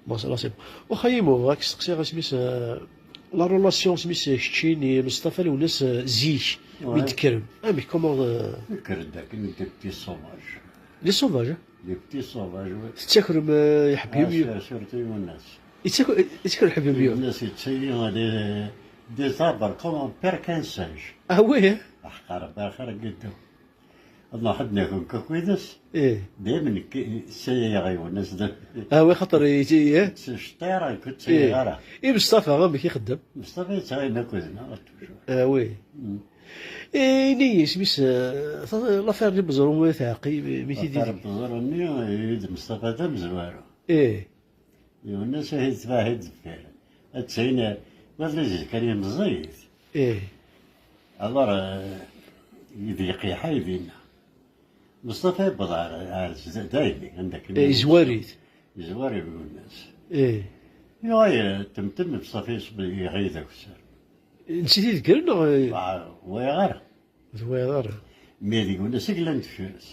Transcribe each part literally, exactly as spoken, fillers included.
Bon, c'est bon. Waxa, Yimo, bɣiɣ ad k-steqsiɣ asmi-s, euh, la relation asmi-s, euh, keččini, Mustafa Lewnas, euh, zik, mi d-tekkrem. Amek, comment, euh, Nekker-d akken des petits sauvages. Des sauvages, hein? Des petits sauvages, oui. Tettakrem, euh, iḥbiben? Ah, sur-, surtout Yunas. Yettaker, yettaker iḥbiben? Yunas yettayi des, des arbres comme un père qu'un singe. Ah oui, hein? Aḥqar, axir n yeddu. Nruḥ ad nakun kakwidas. Ih. Dayem nekk, ssayayeɣ yiwen ass da. Ah oui, xaṭer yetti, eh? Ttecṭiṛ, ur ttayeɣ ara. I Mustafa, amek ixeddem? Mustafa yettɣimi akked-neɣ, toujours. Ah oui. Mm. Eh, ini-yi, isem-is, eh, ta-, l'affaire n Beẓru, ma teɛqi, mi, mi tidi. L'affaire n Beẓru-nni, eh, d Mustafa d amezwaru. Ih. Yiwen ass ad yetbeɛ i deffir. Ad tsayin, wa d azekka-nni meẓẓiyit. Ih. Alors, eh, i d-yeqyeḥ ay dinna. Mustafa yewweḍ ar, ar zda-, daymi, anda akken Eh, yezwar-it. Yezwar Yunas. Ih. Yuɣal, eh, temtem Mustafa yesb-, yeɣli d akessar. Netta i t-ideggren neɣ? Ah, ur wayeɣ ara. Ur t-wayeḍ ara. Mi d Yunas i yellan deffir-s.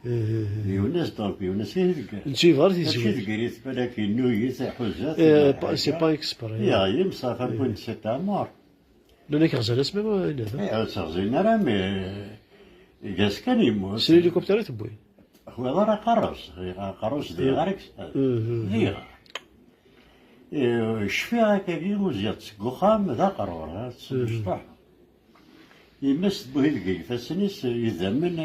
Eh, eh, eh. D Yunas, donc, Yunas i t-idegger. Netta yebɣa ad t-yezweǧ. Mačči idegger-it, balak yennu-it, iḥuza-t, Eh, pa-, c'est pas exprès. Yeɣli Mustafa, wwin-t si tɛemmar. Nnan-ak xzan-as, ma, ma, ma, Eh, ur tt-xzin ara, mais, eh, iga-s kan yemmut. S l'hélicoptère i t-wwin. Ur tewwiḍ ara aqerru-s, aqerru-s diɣ ara yesɛa. Eh, eh, eh. Diɣ. Eh, cfiɣ akkagi, uziɣ-d seg uxxam, d aqerru, eh, s-, Mhm. mecṭuḥ. Yemma-s tewwi-t deg yifassen-is, idammen,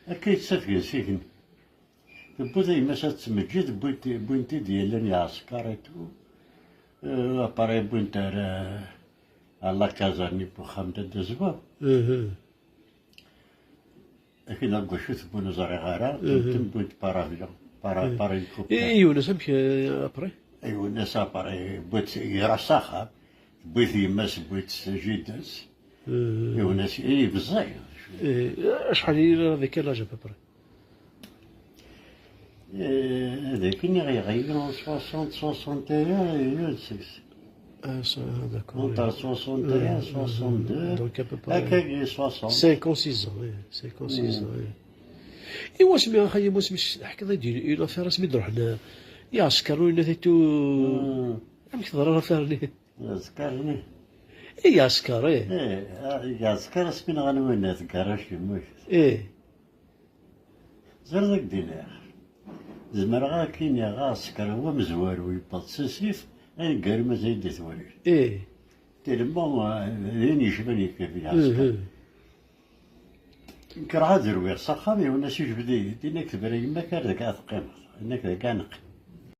akka yettafgen s igenni. Tewwi-t yemma-s ad tmeǧǧed, wwin-t, wwin-t-id yellan iɛesker et tout. Euh, après, wwin-t ar, euh, à la caserne n uxxam d adazwa. Mhm. Akken deg wacu tewwin ur ẓriɣ ara, Mhm. temtem wwin-t par avion, par, Mhm. par hélicoptère. I, i Yunes, amek, euh, après? Yunes, après, wwin-t, yerra s axxam, tewwi-t yemma-s, tewwi-t jida-s. Mhm. Yunes, i, meẓẓi. Eh, acḥal i yella, avec quel âge à peu près? Eh, ad akken i ɣ-yeɣli en soixante, soixante et un, et un, c'est, Ah, ça, d'accord, entre oui. soixante et un, Euh, soixante-deux, donc à peu près akka i soixante. Cinq ans, six ans, oui. Cinq ans, six ans, oui. I wasmi, a xayi, wasmi s-, ḥkiḍ-id une affaire, asmi d-ruḥen, euh, iɛesker, ur yenna titu. Mm. Amek teḍra l'affaire-nni? Iɛesker-nni. I iɛesker, eh. Eh, ah, iɛesker asmi nɣan winna, tgerrac yemmut. Eh. Ẓriɣ ad k-d-iniɣ. Zemreɣ ad k-iniɣ aɛesker n umezwaru yewweḍ s asif, aneggaru mazal-it di tewrirt. Ih. Tellement, eh, d ayen yecban yefka deg aɛesker. Mhm. Nekreɣ ad rwiɣ s axxam, yiwen ass ijbed-iyi-d, yenna-k tebra yemma-k ar deg ad teqqimeḍ. Yenna-k deg ad neqqim.